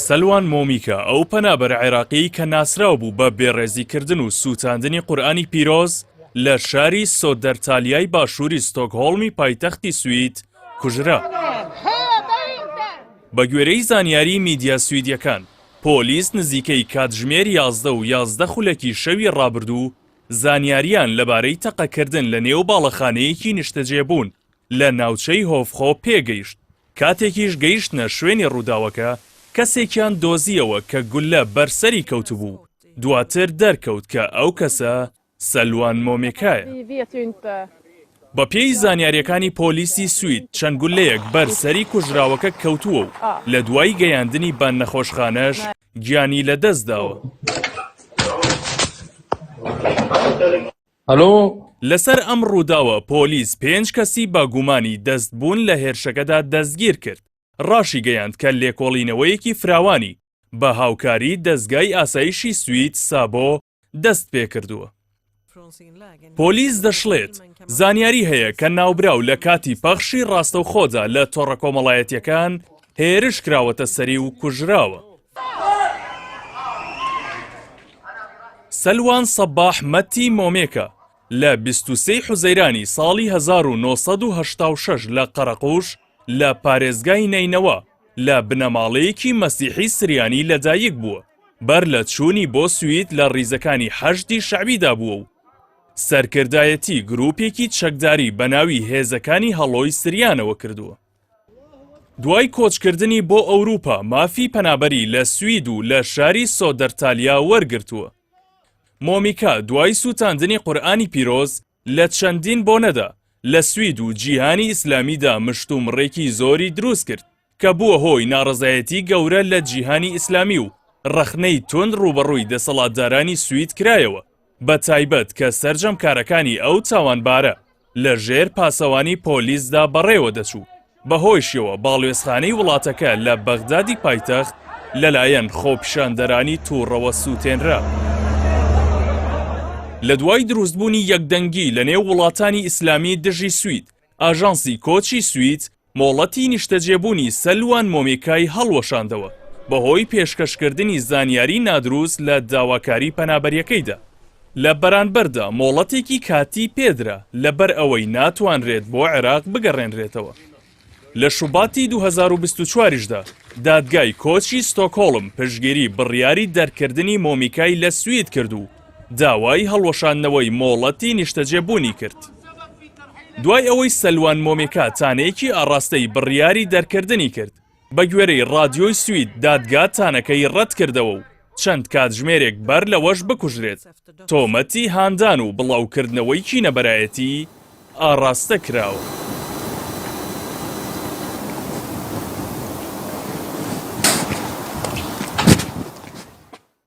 سەلوان مۆمیکا، ئەو پەنابەرە عێراقییەی کە ناسراو بوو بە بێڕێزیکردن و سووتاندنی قورئانی پیرۆز، لە شاری سۆدەرتالیای باشووری ستۆکهۆڵمی پایتەختی سوید کوژرا. بەگوێرەی زانیاریی میدیا سویدییەکان، پۆلیس نزیکەی کاتژمێر 11 و 11 خولەکی شەوی ڕابردوو زانیارییان لەبارەی تەقەکردن لە نێو باڵەخانەیەکی نیشتەجێبوون لە ناوچەی هۆفخۆ پێگەیشت، کاتێکیش گەیشتنە شوێنی ڕووداوەکە کەسێکیان دۆزییەوە کە گوللە بەر سەری کەوتبوو، دواتر دەرکەوت کە ئەو کەسە سەلوان مۆمێکایە. بەپێی زانیارییەکانی پۆلیسی سوید، چەند گوللەیەک بەر سەری کوژراوەکە کەوتووە و لە دوای گەیاندنی بە نەخۆشخانەش گیانی لەدەستداوە. هەلۆ. لەسەر ئەم ڕووداوە پۆلیس پێنج کەسی بە گومانی دەستبوون لە هێرشەکەدا دەستگیرکرد، ڕاشیگەیاند کە لێکۆڵینەوەیەکی فراوانی بە هاوکاری دەزگای ئاسایشی سوید سابۆ دەست پێکردووە. پۆلیس دەشڵێت، زانیاری هەیە کە ناوبراو لە کاتی پەخشی ڕاستەوخۆدا لە تۆڕە کۆمەڵایەتیەکان هێرش کراوەتە سەری و کوژراوە. سەلوان سەباح مەتی مۆمێکە لە 23 حوزەیرانی ساڵی 1986 لە قەرەقوش لە پارێزگای نەینەوا لە بنەماڵەیەکی مەسیحی سریانی لەدایک بووە، بەر لە چوونی بۆ سوید لە ڕیزەکانی حەشدی شەعبیدا بووە و سەرکردایەتی گروپێکی چەکداری بەناوی هێزەکانی هەڵۆی سریانەوە کردووە. دوای کۆچکردنی بۆ ئەوروپا مافی پەنابەری لە سوید و لە شاری سۆدەرتالیا وەرگرتووە. مۆمیکا دوای سووتاندنی قورئانی پیرۆز لە چەندین بۆنەدا لە سوید و جیهانی ئیسلامیدا مشتومڕێکی زۆری دروست کرد کە بووە هۆی ناڕەزایەتی گەورە لە جیهانی ئیسلامی و ڕەخنەی توند ڕووبەڕووی دەسەڵاتدارانی سوید کرایەوە بە تایبەت کە سەرجەم کارەکانی ئەو تاوانبارە لە ژێر پاسەوانی پۆلیسدا بەڕێوە دەچوو، بەهۆیشیەوە باڵوێزخانەی وڵاتەکە لە بەغدادی پایتەخت لەلایەن خۆپیشاندەرانی تووڕەوە سووتێنرا. لە دوای دروستبوونی یەکدەنگی لە نێو وڵاتانی ئیسلامی دژی سوید، ئاژانسی کۆچی سوید مۆڵەتی نیشتەجێبوونی سەلوان مۆمیکای هەڵوەشاندەوە بەهۆی پێشکەشکردنی زانیاری نادروست لە داواکاری پەنابەریەکەیدا. لە بەرانبەردا مۆڵەتێکی کاتی پێدرا لەبەر ئەوەی ناتوانرێت بۆ عێراق بگەڕێنرێتەوە. لە شوباتی 2024 یشدا دادگای کۆچی ستۆکهۆڵم پشتگیری بڕیاری دەرکردنی مۆمیکای لە سوید کرد و داوای هەڵوەشاندنەوەی مۆڵەتی نیشتەجێبوونی کرد. دوای ئەوەی سەلوان مۆمیکا تانەیەکی ئاڕاستەی بڕیاری دەرکردنی کرد، بەگوێرەی ڕادیۆی سوید دادگا تانەکەی ڕەتکردەوە و چەند کاتژمێرێک بەر لەوەش بکوژرێت، تۆمەتی هاندان و بڵاوکردنەوەی کینەبەرایەتی ئاڕاستە کراوە.